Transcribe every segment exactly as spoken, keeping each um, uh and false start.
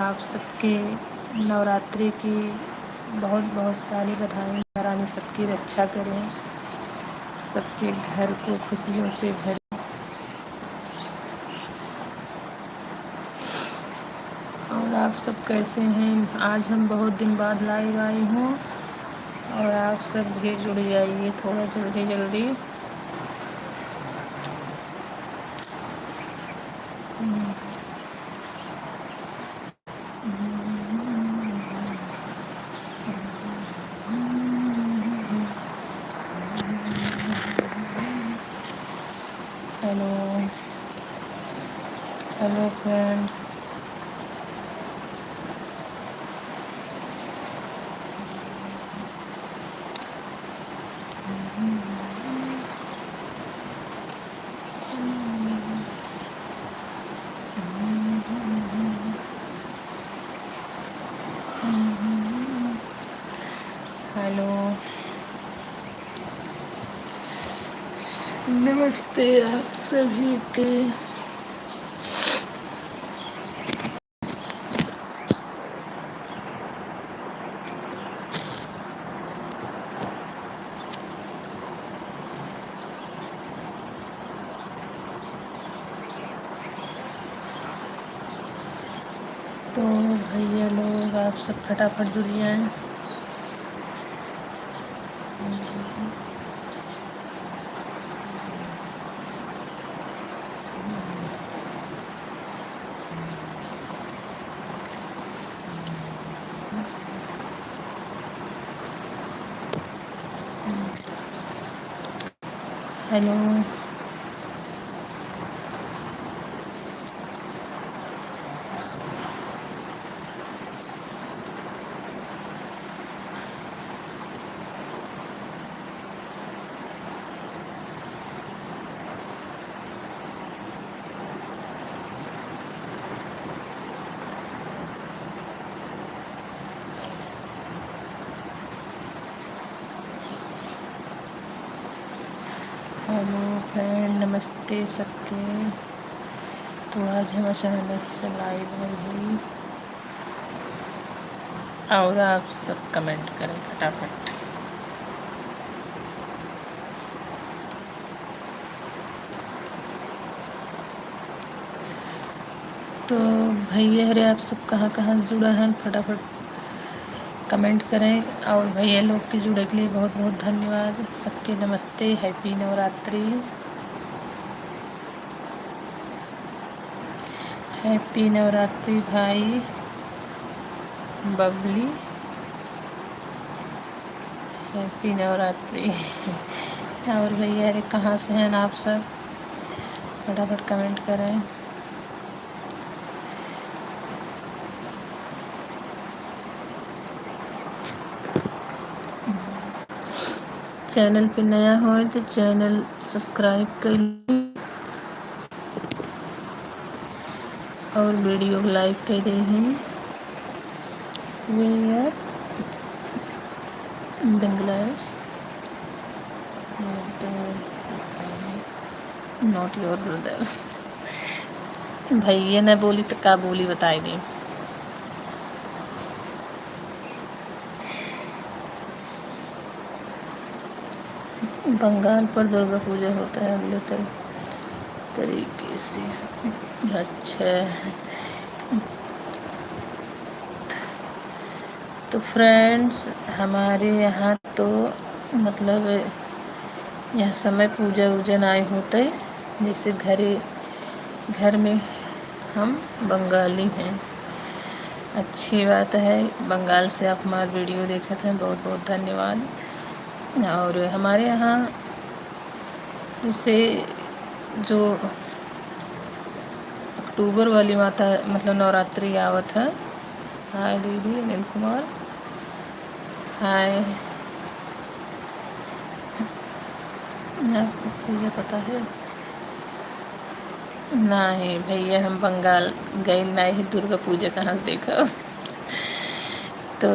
आप सबके नवरात्रि की बहुत बहुत सारी बधाई। माँ रानी सबकी रक्षा करें, सबके घर को खुशियों से भरे। और आप सब कैसे हैं? आज हम बहुत दिन बाद live आई हूँ और आप सब भी जुड़ जाइए थोड़ा जल्दी जल्दी। हम्म। Hello, hello friend. Hello, नमस्ते आप सभी के। तो भैया लोग, आप सब फटाफट जुड़ जाएं। Hello. Hello friend, नमस्ते सबके। तो आज हम अचानक से live आई हुई और आप सब comment करें फटाफट। तो भैया हरे, आप सब कहाँ कहाँ से जुड़ा हैं, फटाफट comment करें। और भैया लोग के जुड़े के लिए बहुत बहुत धन्यवाद। सबके नमस्ते, happy नवरात्रि। Happy नवरात्रि भाई बबली, happy नवरात्रि। और भैया रे, कहाँ से हैं आप सब? फटाफट comment करें। Channel पे नया होए तो channel subscribe कर लीं और video को like कर दें। We are Bangladesh, not your brother। भैया न बोली तो का बोली, बताई दी। बंगाल पर दुर्गा पूजा होता है अगले तर-, तरीके से। अच्छा, तो friends, हमारे यहाँ तो मतलब यह समय पूजा उजा नाई होते, जैसे घरे, घर में हम बंगाली हैं। अच्छी बात है, बंगाल से आप हमार video देखत हैं, बहुत बहुत धन्यवाद। और हमारे यहाँ जैसे जो अक्टूबर वाली माता, मतलब नवरात्रि आवत है। हाय दीदी अनिल कुमार, हाय। आपको पूजा पता है? नहीं भैया, हम बंगाल गए नहीं, दुर्गा पूजा कहाँ से देखा? तो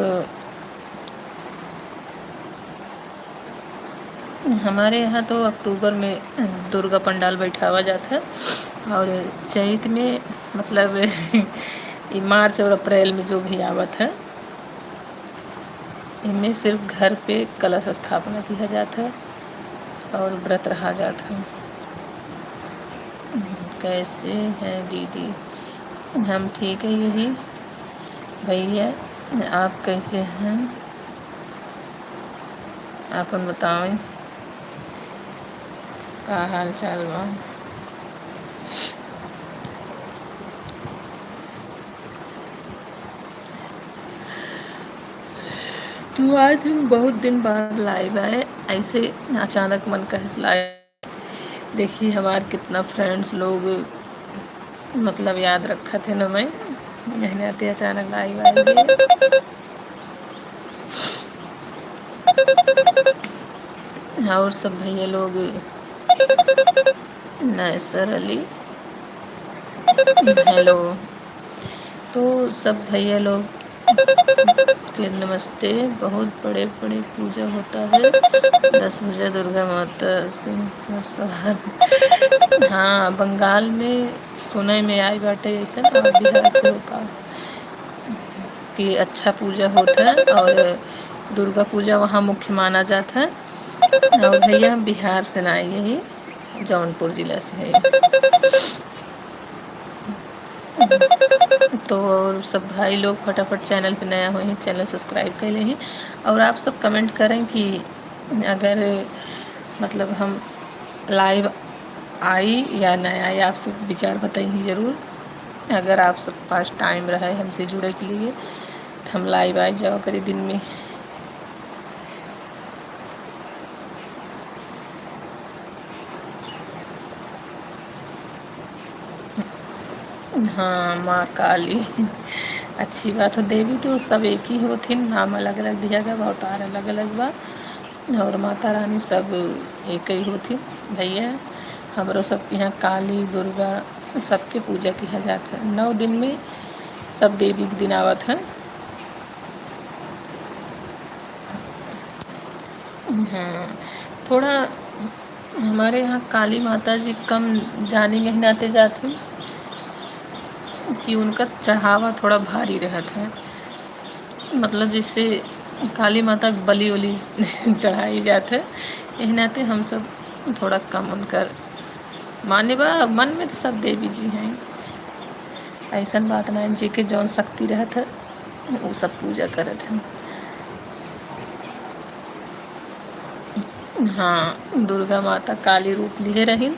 हमारे यहाँ तो अक्टूबर में दुर्गा पंडाल बैठावा जात है और चैत में, मतलब, ई मार्च और अप्रैल में जो भी आवत है, इनमें सिर्फ घर पे कलश स्थापना किया जात है और व्रत रहा जात है। कैसे हैं दीदी? हम ठीक है यही। भैया, आप कैसे हैं? आपन बतावें, का हाल चाल बा? तो आज हम बहुत दिन बाद live आए, ऐसे अचानक मन कहे से live। देखिए हमार कितना friends लोग मतलब याद रखत है ना, मैं यही नाते अचानक live आए। और सब भैया लोग, नैसर अली, hello। तो सब भैया लोग के नमस्ते। बहुत बड़े बड़े पूजा होता है, दस बजे दुर्गा माता सिंह प्रसाद। हाँ, बंगाल में सुने में आई बाटे ऐसे ना, बिहार से होका कि अच्छा पूजा होत है और दुर्गा पूजा वहाँ मुख्य माना जात है। और भैया हम बिहार से ना आई, यही जौनपुर जिला से है। तो और सब भाई लोग फटाफट channel पे नया होई हैं, channel subscribe कर लें। और आप सब comment करें कि अगर मतलब हम live आई या ना आई, आप सब विचार बताइए ज़रूर। अगर आप सब पास time रहे हमसे जुड़े के लिए तो हम live आई जावा करी दिन में। हाँ, माँ काली। अच्छी बात हो, देवी तो सब एक ही होथिन, नाम अलग अलग दिया गया बा, अवतार अलग अलग बा, और माता रानी सब एक ही होथिन। भैया, हमरो सबके यहाँ काली, दुर्गा, सबके पूजा किया जात है। नौ दिन में सब देवी के दिन आवत है। हाँ, थोड़ा हमारे यहाँ काली माता जी कम जानी यही नाते जात हैं कि उनका चढ़ावा थोड़ा भारी रहत है, मतलब जैसे काली माता के बलि उलि चढ़ाई जात है, यही नाते हम सब थोड़ा कम उनकर माने बा। मन में तो सब देवी जी हैं, ऐसन बात ना है, जेके जौन शक्ति रहत है वो सब पूजा करत हैं। हाँ, दुर्गा माता काली रूप लिहे रहिन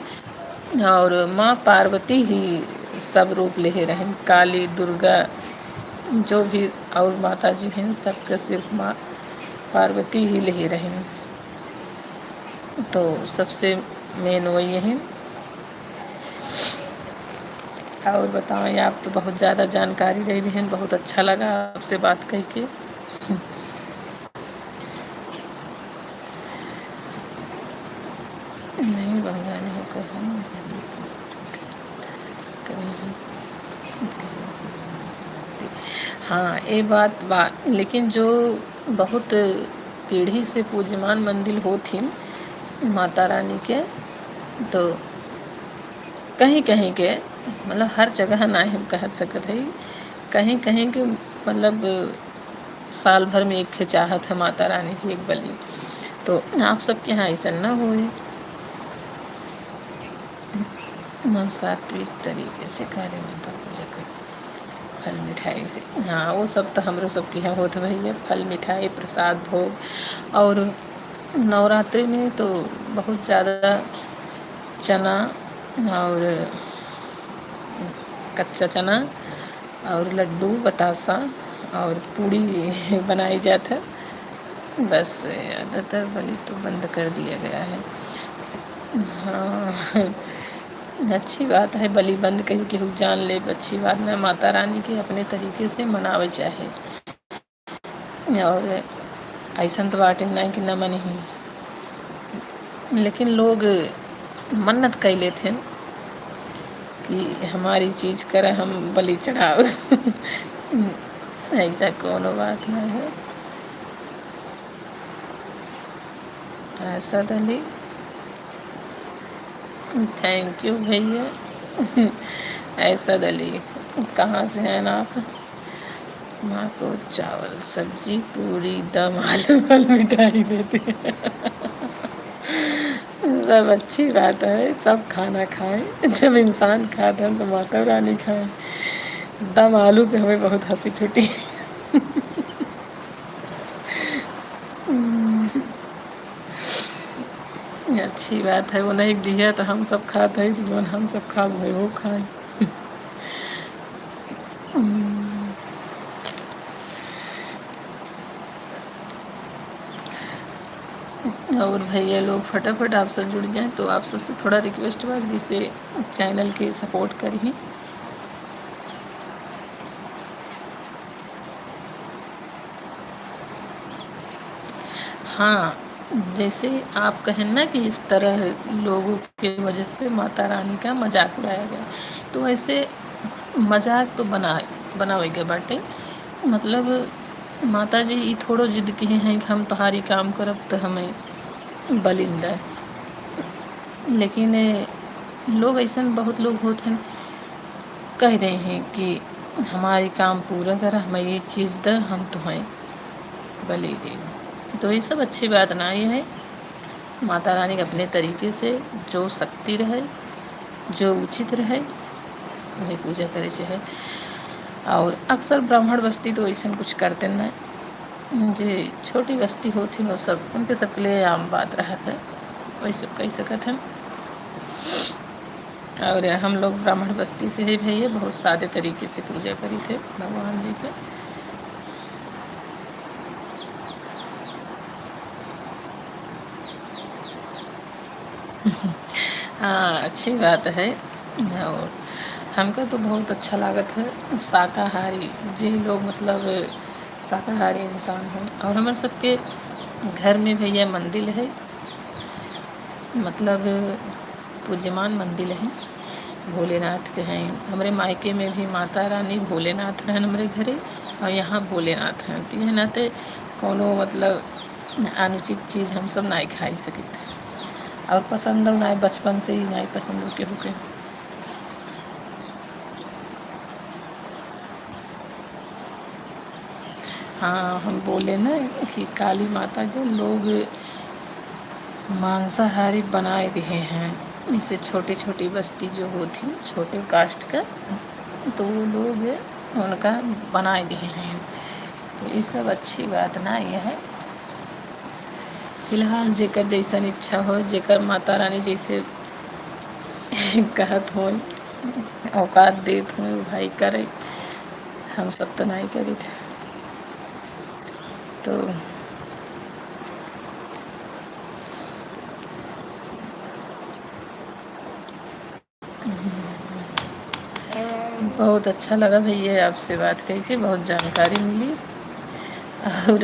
और माँ पार्वती ही सब रूप लिहे रहिन। काली, दुर्गा, जो भी और माता जी हैं, सबके सिर्फ माँ पार्वती ही लिहे रहिन। तो सबसे main वही हैं। और बताओ, आप तो बहुत ज़्यादा जानकारी दे रहे हैं, बहुत अच्छा लगा आपसे बात करके। नहीं, बंगाली होकर हम कभी भी, कभी भी। हाँ, ये बात बा, लेकिन जो बहुत पीढ़ी से पूजमान मंदिर होथिन माता रानी के, तो कहीं कहीं के, मतलब हर जगह ना हम कह सकत है, कहीं कहीं के मतलब साल भर में एक ठे चाहत है माता रानी की एक बलि। तो आप सबके यहाँ ऐसा ना होए। हम सात्विक तरीके से काली माता पूजा कर, फल मिठाई से। हाँ, वो सब तो हमरो सबके यहाँ होत भैया, फल मिठाई, प्रसाद, भोग। और नवरात्रि में तो बहुत ज़्यादा चना और कच्चा चना और लड्डू, बतासा और पूड़ी बनाई जात है। बस, ज़्यादातर बलि तो बंद कर दिया गया है। हाँ, अच्छी बात है, बलि बंद करी केहू जान ले, अच्छी बात ना। माता रानी के अपने तरीके से मनावे चाहे, और ऐसन तो बाटे नहीं कि न मनही, लेकिन लोग मन्नत कइ लेथिन कि हमारी चीज कर, हम बलि चढ़ाओ। ऐसा कोनो बात ना है। असद अली, thank you भैया। असद अली, कहाँ से हैं आप? माँ को चावल, सब्जी, पूरी, दम, आलू, फल, मिठाई देते हैं। सब अच्छी बात है, सब खाना खाएं। जब इंसान खात हैं तो माता रानी खाएं। दम आलू पे हमें बहुत हँसी छूटी। हम्म। अच्छी बात है, वो नहीं दिया तो हम सब खात है, तो जौन हम सब खाब है वो खाए। हम्म। और भैया लोग फटाफट आप सब जुड़ जाएं, तो आप सबसे थोड़ा रिक्वेस्ट बा, जिसे चैनल के सपोर्ट करिए। हाँ, जैसे आप कहें ना कि इस तरह लोगों के वजह से माता रानी का मजाक उड़ाया गया, तो ऐसे मजाक तो बना, बनावे गए बाटे। मतलब, माता जी ई थोड़ो जिद किहे हैं कि हम तोहारी काम करब तो हमें बलिन दे, लेकिन लोग ऐसन बहुत लोग होत हैं, कह दे हैं कि हमारी काम पूरा कर, हमें ये चीज़ दे, हम तुम्हें बलि देब। तो ये सब अच्छी बात ना ही है। माता रानी के अपने तरीके से जो शक्ति रहे, जो उचित रहे, वही पूजा करे चाहे। और अक्सर ब्राह्मण बस्ती तो ऐसन कुछ करते न, जे छोटी बस्ती होती, वो सब, उनके सबके लिए आम बात रहत है, वही सब कह सकत हैं। और हम लोग ब्राह्मण बस्ती से ही भैया, बहुत सादे तरीके से पूजा करी थे भगवान जी के। हाँ, अच्छी बात है। और हमका तो बहुत अच्छा लागत है शाकाहारी, जे लोग मतलब शाकाहारी इंसान हैं। और हमर सबके घर में भैया मंदिर है, मतलब पूज्यमान मंदिर है, भोलेनाथ के हैं। हमरे मायके में भी माता रानी भोलेनाथ रहन हमरे घरे, और यहाँ भोलेनाथ हैं। तो यह नाते कोनो मतलब अनुचित चीज़ हम सब नाई खाई सकित। और पसंद हो नाई, बचपन से ही नाई पसंद हो केहू के। हाँ, हम बोले ना कि काली माता के लोग मांसाहारी बनाए दिए हैं। इसे छोटी छोटी बस्ती जो होती, छोटे कास्ट का, तो वो लोग उनका बनाए दिए हैं। तो ये सब अच्छी बात ना ये है। फिलहाल जेकर जैसन इच्छा हो, जेकर माता रानी जैसे कहत हो, औकात देत हो, भाई करे, हम सब तो नहीं करी थे। तो बहुत अच्छा लगा भैया आपसे बात करके, बहुत जानकारी मिली। और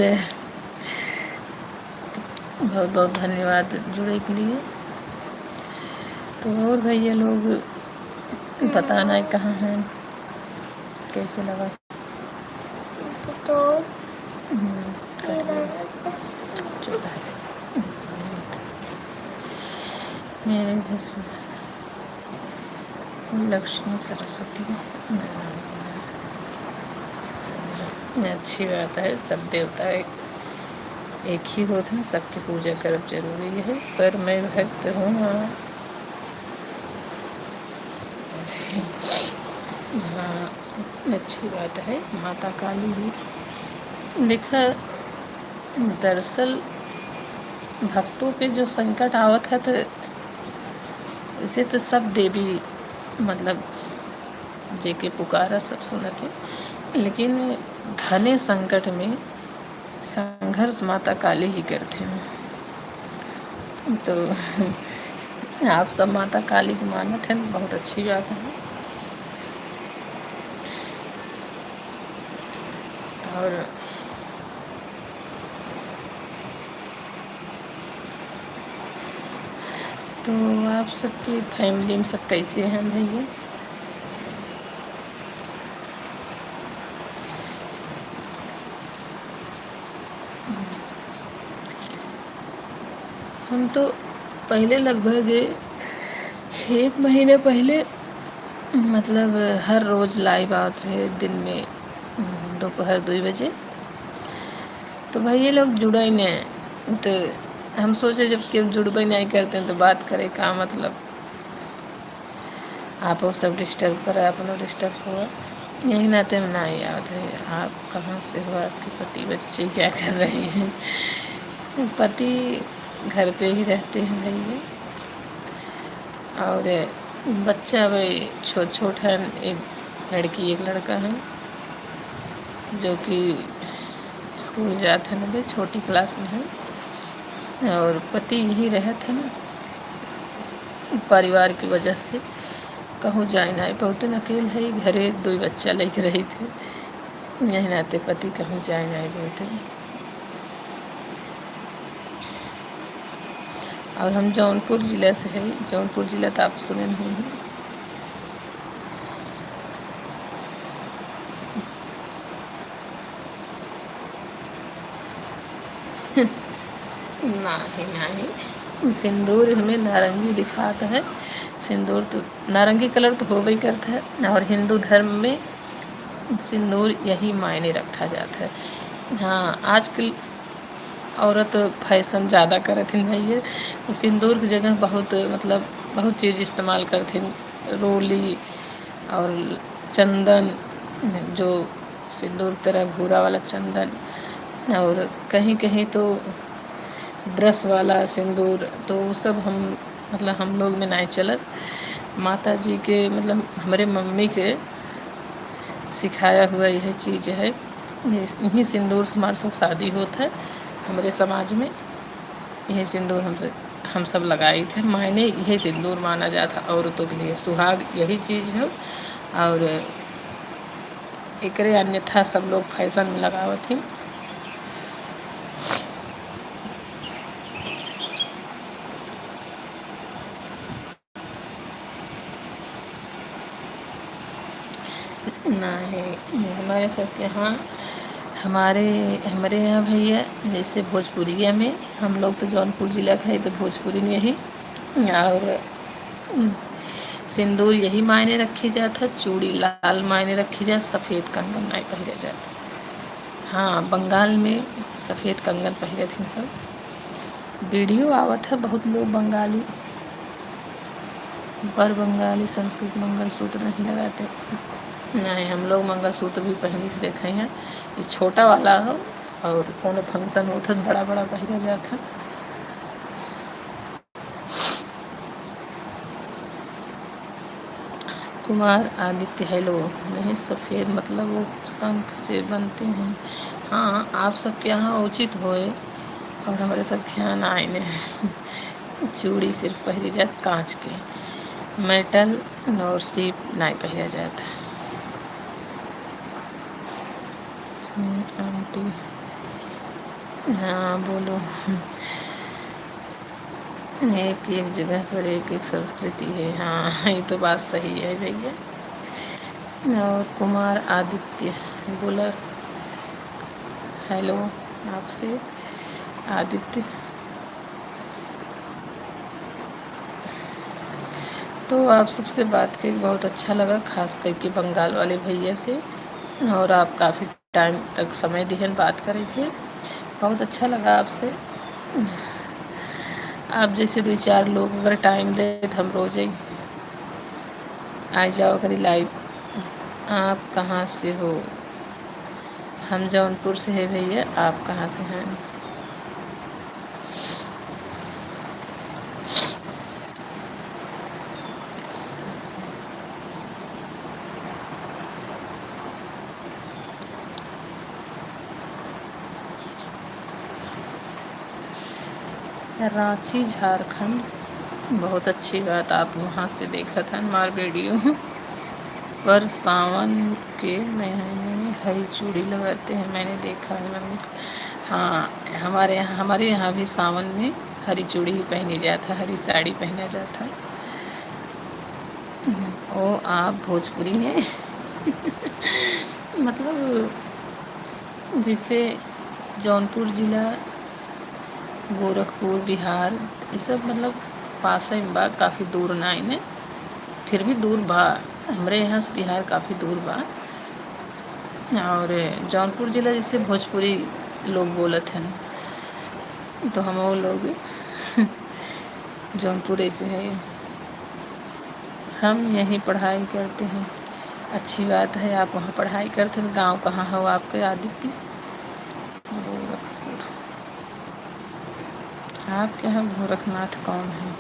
बहुत बहुत धन्यवाद जुड़े के लिए। तो और भैया लोग पता नहीं कहाँ हैं, कैसे लगा? तो हम्म, कर लिया। चुप है। मेरे घर से लक्ष्मी सरस्वती नारायण। अच्छी बात है, सब देवता एक, एक ही होत हैं, सबकी पूजा करब जरूरी है। पर मैं भक्त हूँ, हाँ। हाँ, अच्छी बात है, माता काली ही। देखा, दरअसल भक्तों पे जो संकट आवत है, तो इसे तो सब देवी, मतलब, जेके पुकारा, सब सुनत है, लेकिन घने संकट में संघर्ष माता काली ही करती हैं। तो आप सब माता काली को मानत हैं, बहुत अच्छी बात है। और तो आप सबकी family में सब कैसे हैं भैया? हम तो पहले लगभग एक महीने पहले मतलब, हर रोज live आवत रहे दिन में, दोपहर दुई बजे। तो भैया लोग जुड़े ही नहीं, तो हम सोचे, जब केहू जुड़बे नहीं करते हैं, तो बात करे का मतलब? आपो सब disturb करे, अपनो disturb हुआ। यही नाते हम ना आवत रहे। आप कहाँ से हो, आपके पति, बच्चे क्या कर रहे हैं? पति घर पे ही रहते हैं भैया, और बच्चा भाई छो-, छोट है, एक लड़की, एक लड़का है, जो कि स्कूल जात है, अभी छोटी class में है, और पति यहीं रहत है ना, परिवार की वजह से कहूँ जाए ना, बहुत दिन अकेल है, घरे दुई बच्चा लेके रही थे, यही नाते पति कहूँ जाए ना, बहुत दिन। और हम जौनपुर जिला से है, जौनपुर जिला तो आप सुने नहीं हैं। नहीं, नहीं, सिंदूर हमें नारंगी दिखाता है। सिंदूर तो, नारंगी colour तो होबे करता है, और हिंदू धर्म में सिंदूर यही मायने रखा जाता है। हाँ, आजकल औरत fashion ज़्यादा करत हिन भैया, तो सिंदूर की जगह बहुत, मतलब, बहुत चीज़ इस्तेमाल करत हिन, रोली और चंदन, जो सिंदूर तरह भूरा वाला चंदन, और कहीं कहीं तो brush वाला सिंदूर, तो वो सब हम, मतलब, हम लोग में नहीं चलत। माता जी के, मतलब, हमरे मम्मी के सिखाया हुआ यह चीज़ है। इस-, इन्हीं सिंदूर से हमार सब शादी होत है हमरे समाज में। यह सिंदूर हमसे, हम सब लगाई थे। मायने यह सिंदूर माना जात है औरतों के लिए। सुहाग यही चीज़ है। और एकरे अन्यथा सब लोग fashion में लगावत ही। नहीं, हमारे सबके यहाँ, हमारे, हमरे यहाँ भैया, जैसे भोजपुरिया में, हम लोग तो जौनपुर जिला के है, तो भोजपुरी में ही, और, उम, सिंदूर यही मायने रखी जात है, चूड़ी लाल मायने रखी जात, सफेद कंगन नहीं पहिरे जात। हाँ, बंगाल में सफेद कंगन पहिरे थे सब। Video आवत है बहुत लोग बंगाली, पर बंगाली संस्कृत मंगलसूत्र नहीं लगाते। नहीं, हम लोग मंगलसूत्र भी पहनी थे, देखे हैं, ये छोटा वाला हो और कोनो function होत है, बड़ा बड़ा पहिरा जात है। कुमार आदित्य, hello। नहीं, सफेद मतलब वो शंख से बनते हैं। हाँ, आप सबके यहाँ उचित होए और हमारे सबके यहाँ ना आइने। चूड़ी सिर्फ पहिरी जात कांच के, metal और सीप नाई पहिरा जात। हम्म, आंटी, हाँ, बोलो। एक एक जगह पर एक एक संस्कृति है। हाँ, ये तो बात सही है भैया। और कुमार आदित्य बोला, hello, आपसे आदित्य। तो आप सबसे बात करके बहुत अच्छा लगा, खास करके बंगाल वाले भैया से। और आप काफ़ी time तक समय दिहन बात करे के, बहुत अच्छा लगा आपसे। आप जैसे दुई चार लोग अगर time दे तो हम रोज ही आ जाओ करी live। आप कहाँ से हो? हम जौनपुर से है भैया, आप कहाँ से हैं? रांची, झारखंड। बहुत अच्छी बात, आप वहाँ से देखत हन हमार video। पर सावन के महीने में हरी चूड़ी लगाते हैं, मैंने देखा है मम्मी। हाँ, हमारे यहाँ, हमारे यहाँ भी सावन में हरी चूड़ी ही पहनी जाता, हरी साड़ी पहना जाता। ओ, आप भोजपुरी हैं? मतलब, जैसे जौनपुर जिला, गोरखपुर, बिहार, ये सब मतलब पासे में बा, काफ़ी दूर ना इन्हें, फिर भी दूर बा। हमरे यहाँ से बिहार काफ़ी दूर बा। और जौनपुर जिला जैसे भोजपुरी लोग बोलत हन, तो हम लोग जौनपुर ऐसे है। हम यहीं पढ़ाई करते हैं। अच्छी बात है, आप वहाँ पढ़ाई करते हैं। गाँव कहाँ हो आपके, आदित्य? गोरखपुर। आपके यहाँ गोरखनाथ कौन है?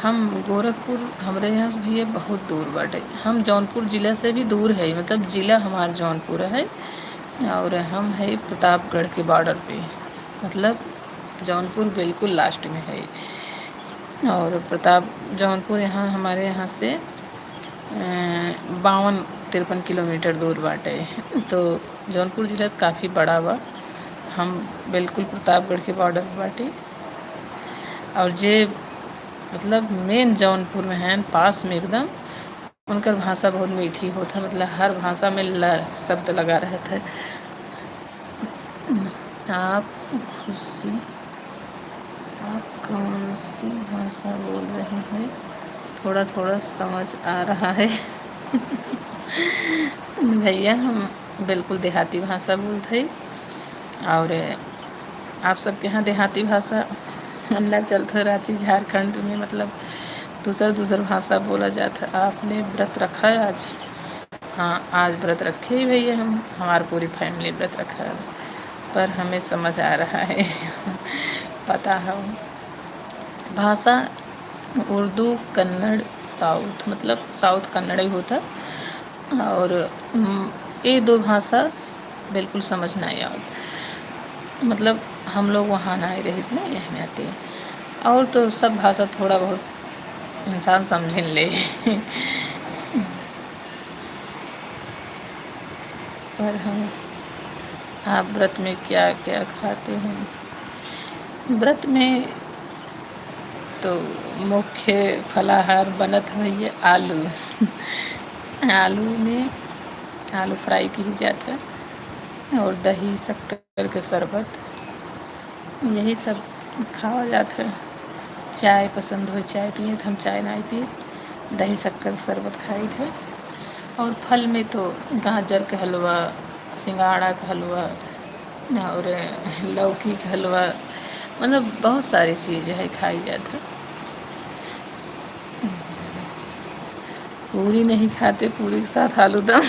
हम गोरखपुर, हमरे यहाँ से भी ये बहुत दूर बाटे। हम जौनपुर जिला से भी दूर है, मतलब जिला हमार जौनपुर है और हम है प्रतापगढ़ के बॉर्डर पे, मतलब जौनपुर बिल्कुल लास्ट में है। और प्रताप, जौनपुर यहाँ, हमारे यहाँ से, अ, बावन तिरपन किलोमीटर दूर बाटे। तो जौनपुर जिला काफ़ी बड़ा बा। हम बिल्कुल प्रतापगढ़ के बॉर्डर पे बाटी। और जे मतलब मेन जौनपुर में हैं, पास में एकदम, उनकर भाषा बहुत मीठी होत है, मतलब हर भाषा में ल शब्द लगा रहत है। आप खुशी, आप कौन सी भाषा बोल रहे हैं? थोड़ा थोड़ा समझ आ रहा है। भैया, हम बिल्कुल देहाती भाषा बोलत हई। और आप सबके यहाँ देहाती भाषा ना चलत है, रांची झारखंड में मतलब दूसर दूसर भाषा बोला जात है। आपने व्रत रखा है आज? हाँ, आज व्रत रखे ही भैया हम, हमार पूरी फैमिली व्रत रखा है, पर हमें समझ आ रहा है। पता है भाषा उर्दू, कन्नड़, साउथ, मतलब साउथ कन्नड़ ही होता। और, उम, ये दो भाषा बिल्कुल समझ नहीं आवत। मतलब हम लोग वहाँ ना रहित ना, यहाँ आते। और तो सब भाषा थोड़ा बहुत इंसान समझिन ले। पर हम, आप व्रत में क्या क्या खाते हैं? व्रत में तो मुख्य फलाहार बनत है ये आलू। आलू में, आलू फ्राई की जात है और दही, शक्कर के शरबत, यही सब खावा जात है। चाय पसंद हो, चाय पिए, तो हम चाय नाई पिए, दही शक्कर के शरबत खाई थे। और फल में तो गाजर के हलवा, सिंगाड़ा के हलवा, और लौकी के हलवा, मतलब बहुत सारी चीज़ है खाई जात है। पूरी नहीं खाते, पूरी के साथ आलू दम।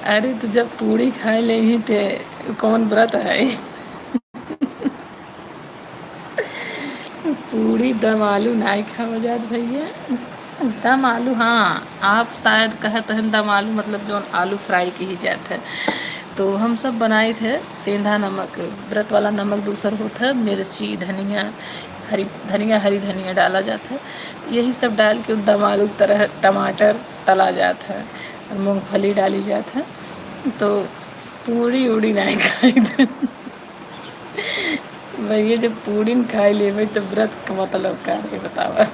अरे, तो जब पूरी खाए लेही ते कौन व्रत है? पूरी दम आलू नाई खावा जात भैया। दम आलू, हाँ, आप शायद कहत हन दम आलू, मतलब जौन आलू फ्राई की ही जात है। तो हम सब बनाई थे सेंधा नमक, व्रत वाला नमक दूसर होत है, मिर्ची, धनिया, हरी धनिया, हरी धनिया डाला जात है। तो यही सब डाल के दम आलू की तरह टमाटर तला जात है और मूंगफली डाली जात है। तो पूरी उड़ी नाई खाई थे। भैया, जब पूरी न खाई लेबे तो व्रत का मतलब का है, बतावा?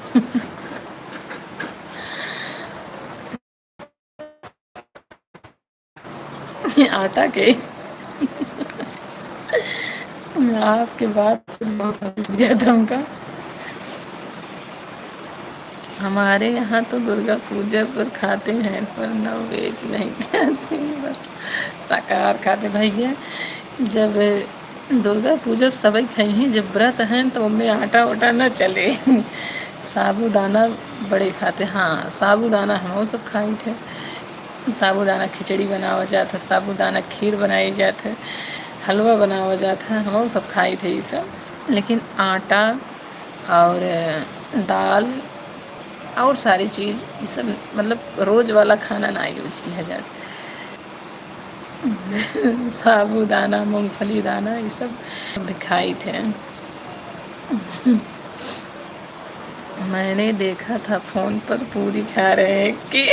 आटा के। आपके बात से बहुत हंसी आ जाता हमका। हमारे यहाँ तो दुर्गा पूजा पर खाते हैं, पर नॉन वेज नहीं खाते हैं, बस शाकाहार खाते। भैया, जब दुर्गा पूजा सबई खाई हैं, जब व्रत हैं तो ओमे आटा वाटा न चले। साबूदाना बड़े खाते, हाँ, साबूदाना हम सब खाई थे। साबूदाना खिचड़ी बनावा जात है, साबूदाना खीर बनाई जात है, हलवा बनावा जात है, हम सब खाई थे ये सब। लेकिन आटा और दाल और सारी चीज़, ये सब मतलब रोज वाला खाना ना यूज किया जाए। साबूदाना, मूंगफली दाना, ये सब भी खाई थे। मैंने देखा था फोन पर पूरी खा रहे हैं कि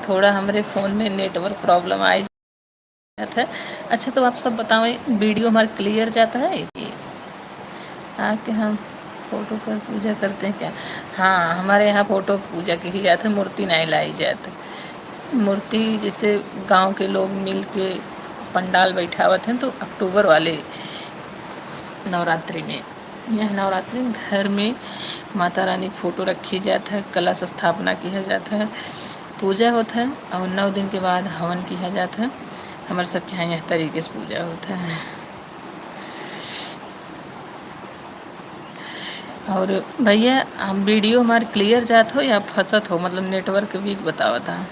थोड़ा हमरे फोन में नेटवर्क प्रॉब्लम आई जात है। अच्छा, तो आप सब बताओ, वीडियो हमारा क्लियर जाता है कि आके हम फोटो पर पूजा करते हैं क्या? हाँ, हमारे यहाँ फोटो पूजा की ही जात है, मूर्ति नहीं लाई जात। मूर्ति जैसे गांव के लोग मिल के पंडाल बैठावत हैं, तो अक्टूबर वाले नवरात्रि में यह नवरात्रि में घर में माता रानी के फोटो रखी जात है, कलश स्थापना किया जात है, पूजा होत है और नौ दिन के बाद हवन किया जात है। हमर सबके यहाँ यह तरीके से पूजा होत है। और भैया, हम video हमार clear जात हो या फंसत हो, मतलब network weak बतावत है।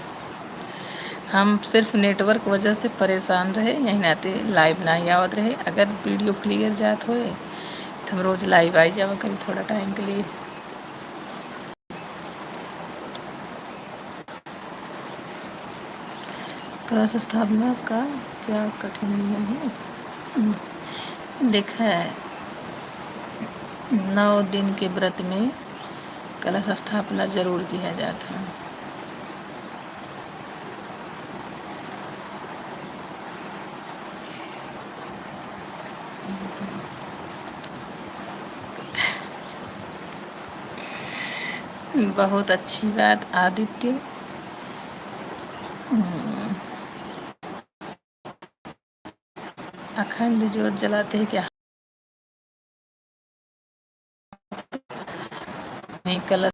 हम सिर्फ network वजह से परेशान रहे, यही नाते live नाहीं आवत रहे। अगर video clear जात होए, तो हम रोज live आई जावा करी थोड़ा time के लिए। कलश स्थापना का क्या कठिन नियम है? हम्म, देखा है, नौ दिन के व्रत में कलश स्थापना जरूर किया जाता है। बहुत अच्छी बात आदित्य। हम्म। अखंड ज्योत जलाते हैं क्या? नहीं, कलश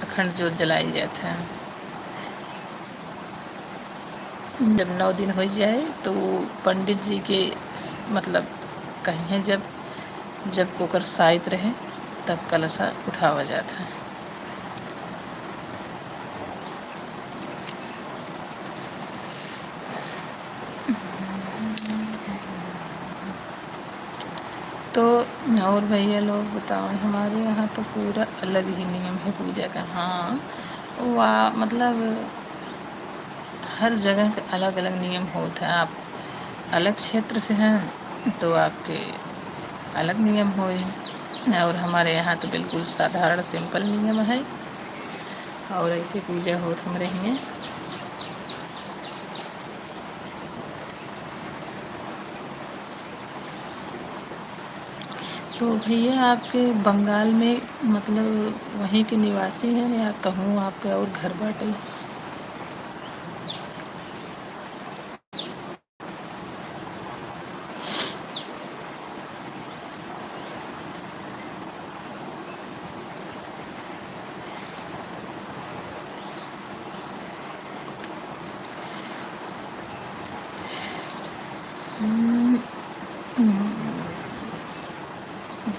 अखंड ज्योत जलाई जात है। जब नौ दिन हो जाए तो पंडित जी के स-, मतलब कहिए जब, जब ओकर साइत रहे तब कलशा उठावा जात है। तो और भैया लोग बताओ, हमारे यहाँ तो पूरा अलग ही नियम है पूजा का। हाँ, वाह, मतलब हर जगह के अलग-अलग नियम होत है। आप अलग क्षेत्र से हैं तो आपके अलग नियम होए, और हमारे यहाँ तो बिल्कुल साधारण simple नियम है, और ऐसे पूजा होत हमरे हियाँ। तो भैया, आपके बंगाल में, मतलब, वहीं के निवासी हैं या कहूँ आपके और घर बाटे? हम्म, हम्म।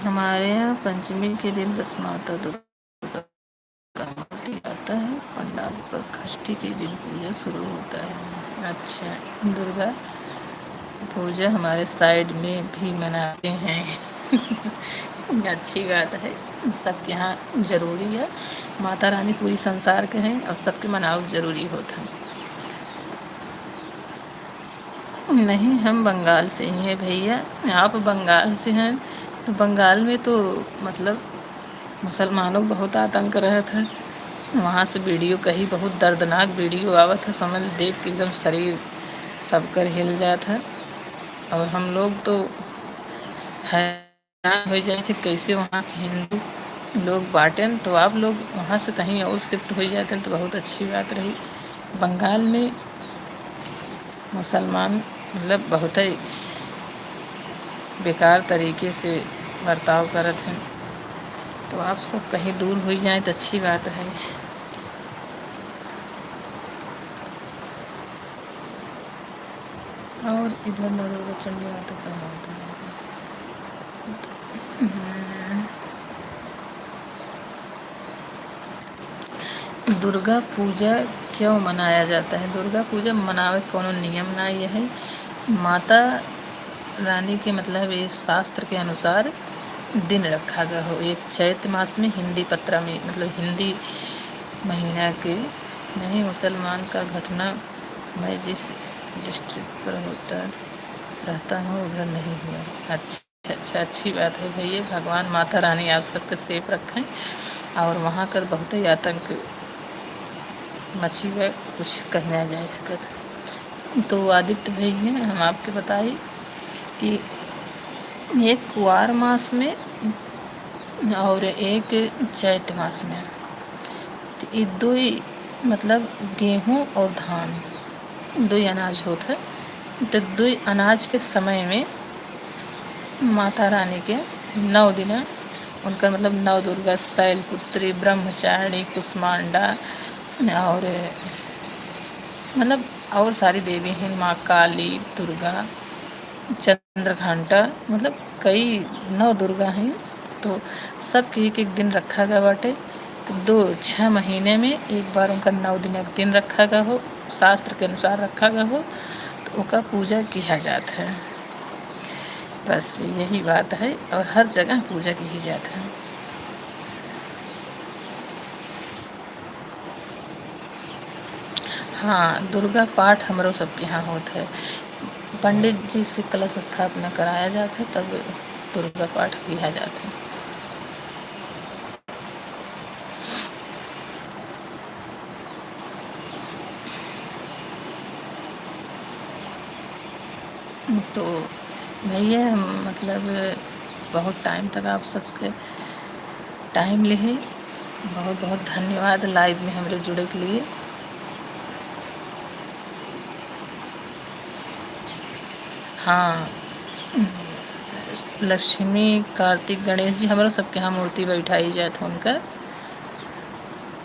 हमारे यहाँ पंचमी के दिन बस माता दुर्गा का मूर्ति आता है, पंडाल पर षष्ठी के दिन पूजा शुरू होता है। अच्छा, दुर्गा पूजा हमारे side में भी मनाते हैं। अच्छी बात है, सबके यहाँ जरूरी है। माता रानी पूरी संसार के हैं और सबके मनावब जरूरी होत है। नहीं, हम बंगाल से ही हैं भैया। आप बंगाल से हैं, तो बंगाल में तो, मतलब, मुसलमानों को बहुत आतंक रहत है। वहाँ से video कहीं बहुत दर्दनाक video आवत है, समझ, देख के एकदम शरीर सबकर हिल जात है। और हम लोग तो है हो जाए थे, कैसे वहाँ के हिंदू लोग बाटेन, तो आप लोग वहाँ से कहीं और shift हो जाते तो बहुत अच्छी बात रही। बंगाल में मुसलमान, मतलब, बहुत ही बेकार तरीके से बर्ताव करत हैं, तो आप सब कहीं दूर हो जाए तो अच्छी बात है। और इधर नरोगा चंडी माता का मंदिर है। हम्म। दुर्गा पूजा क्यों मनाया जाता है? दुर्गा पूजा मनावे के कोनो नियम ना ये है। माता रानी के, मतलब, ये शास्त्र के अनुसार दिन रखा गया हो। एक चैत मास में हिंदी पत्रा में, मतलब, हिंदी महीना के, नहीं, मुसलमान का घटना मैं जिस district पर होता रहता हूँ, उधर नहीं हुआ। अच्छा, अच्छा, अच्छी बात है भैया, भगवान माता रानी आप सबके safe रखें। और वहाँ कर बहुत ही आतंक मची हुआ, कुछ कहना जा सकत। तो आदित्य भैया, हम आपके बताई कि एक कुआर मास में और एक चैत मास में, तो ये दो ही, मतलब, गेहूँ और धान, दो ही अनाज होत है। तो दो ही अनाज के समय में माता रानी के नौ दिन उनकर, मतलब, नौ दुर्गा, शैलपुत्री, ब्रह्मचारिणी, कुष्मांडा और, मतलब, और सारी देवी हैं, माँ काली, दुर्गा, चंद्रघंटा, मतलब, कई नौ दुर्गा हैं। तो सबके एक एक दिन रखा गया बाटे। तो दो, छः महीने में एक बार उनका नौ दिन एक दिन रखा गया हो, शास्त्र के अनुसार रखा गया हो, तो ओका पूजा किया जात है। बस यही बात है, और हर जगह पूजा की जात है। हाँ, दुर्गा पाठ हमरो सबके यहाँ होत है। पंडित जी से कलश स्थापना कराया जात है, तब दुर्गा पाठ किया जात है। तो भैया, हम, मतलब, बहुत टाइम तक आप सबके टाइम लेहे, बहुत बहुत धन्यवाद live में हमरे जुड़े के लिए। हाँ, लक्ष्मी, कार्तिक, गणेश जी, हमरो सबके यहाँ मूर्ति बैठाई जात है उनकर।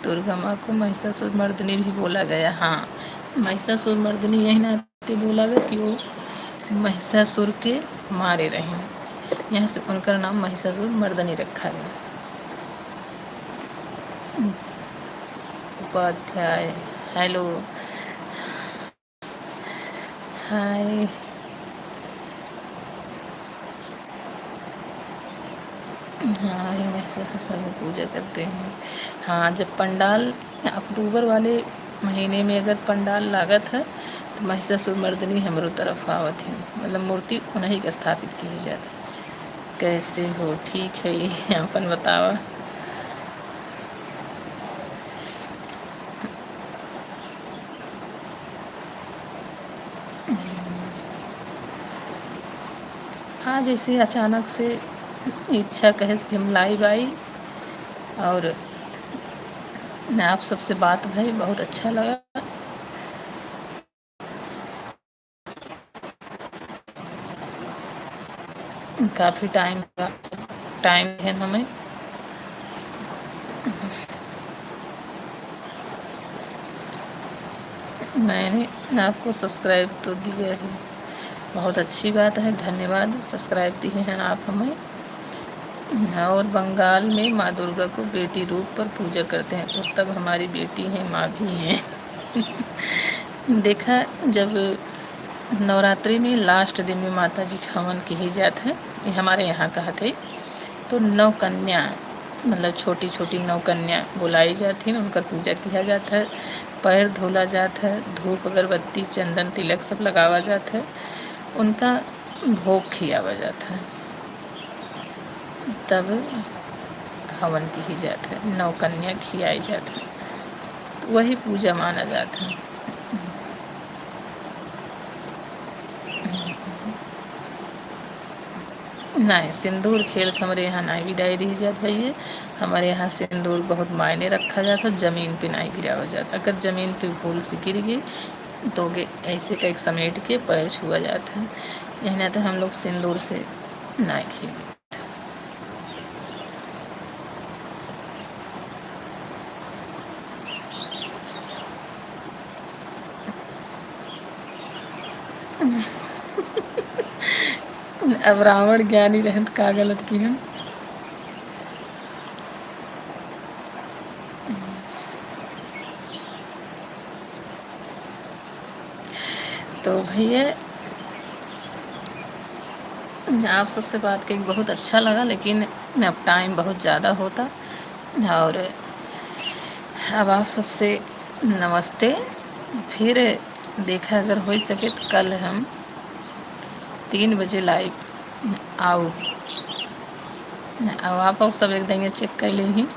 दुर्गा माँ को महिषासुर मर्दिनी भी बोला गया। हाँ, महिषासुर मर्दिनी यही नाते बोला गया कि वो महिषासुर के मारे रही, यहाँ से उनका नाम महिषासुर मर्दिनी रखा गया। उपाध्याय, hello। Hi। हाँ, ये महिषासुर पूजा करते हैं। हाँ, जब पंडाल अक्टूबर वाले महीने में अगर पंडाल लागत है, तो महिषासुर मर्दिनी हमरो तरफ आवत है, मतलब, मूर्ति उन्हीं के स्थापित की जात है। कैसे हो? ठीक है, अपन बतावा। आज ऐसे अचानक से इच्छा कहे से हम live आई, और आप सबसे बात भई, बहुत अच्छा लगा। काफी टाइम, टाइम है हमें। मैंने आपको subscribe तो दिया है, बहुत अच्छी बात है, धन्यवाद, subscribe दिए हैं आप हमें। और बंगाल में माँ दुर्गा को बेटी रूप पर पूजा करते हैं, और तब हमारी बेटी हैं, माँ भी हैं। देखा, जब नवरात्रि में last दिन में माता जी के हवन किही जात है, ये हमारे यहाँ कहत है, तो नौ कन्या, मतलब, छोटी छोटी नौ कन्या बुलाई जात हैं, उनकर पूजा किया जात है, पैर धोला जात है, धूप अगरबत्ती चंदन तिलक सब लगावा जात है, उनका भोग खियावा जात है, तब हवन किही जात है, नौ कन्या खियाई जात है, तो वही पूजा माना जात है। नहीं, सिंदूर खेल के हमरे यहाँ नाहीं विदाई दिही जात भैया। हमरे यहाँ सिंदूर बहुत मायने रखा जात है, जमीन पे नाहीं गिरावा जात। अगर जमीन पे भूल से गिर गई, तो ओके ऐसे कइके समेट के पैर छुआ जात है। यही नाते हम लोग सिंदूर से नाहीं खेली। अब रावण ज्ञानी रहन त का गलत किहन। तो भैया, आप सबसे बात करके बहुत अच्छा लगा, लेकिन अब टाइम बहुत ज़्यादा होता, और अब आप सबसे नमस्ते। फिर देखा, अगर हो सके तो कल हम तीन बजे लाइव आउब। अब आप सब एक देंगे चेक कर लेही।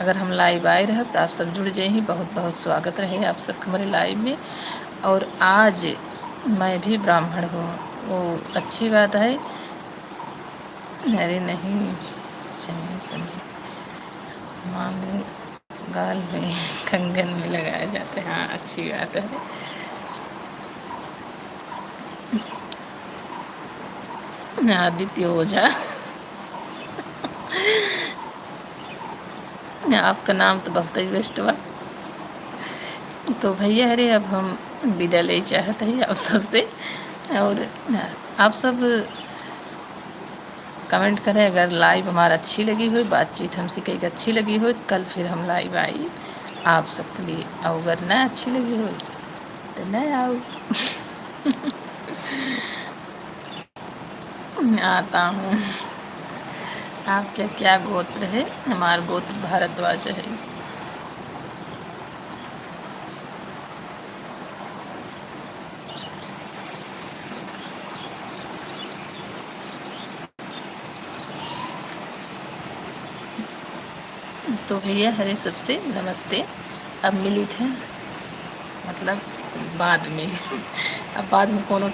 अगर हम लाइव आए रहब तो आप सब जुड़ जाइही। बहुत बहुत स्वागत रहे आप सबके हमरे लाइव में। और आज मैं भी ब्राह्मण हूँ, वो अच्छी बात है। अरे नहीं, क्षमा करिए। मांग गाल में कंगन में लगाए जाते हैं। हाँ, अच्छी बात है। आदित्य ओझा। आपका नाम तो बहुत ही बेस्ट बा। तो भैया हरे, अब हम विदा ले चाहत हई आप सबसे। और आप सब comment करें, अगर live हमार अच्छी लगी होई, बातचीत हमसे कई अच्छी लगी होई, तो कल फिर हम live आई आप सबके लिए। और अगर ना अच्छी लगी होई, तो ना आओ। आता हूँ। आपके क्या गोत्र है? हमार गोत्र भारद्वाज है। तो भैया हरे सबसे नमस्ते। अब मिली थे, मतलब, बाद में। अब बाद में कोनो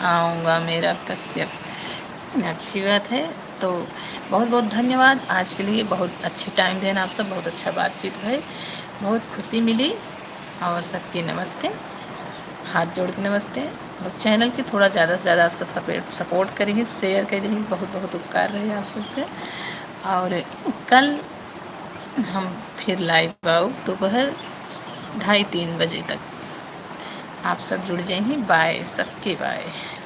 आऊँगा मेरा कश्यप। अच्छी बात है। तो बहुत बहुत धन्यवाद आज के लिए, बहुत अच्छी time देन आप सब, बहुत अच्छा बातचीत भई, बहुत खुशी मिली। और सबके नमस्ते, हाथ जोड़ के नमस्ते। और channel के थोड़ा ज़्यादा से ज़्यादा आप सब support, support करेंगे, share करेंगे, बहुत बहुत उपकार रहे आप सबके। और कल हम फिर live आऊ दोपहर ढाई तीन बजे तक। आप सब जुड़ जाइए। Bye, सबके bye।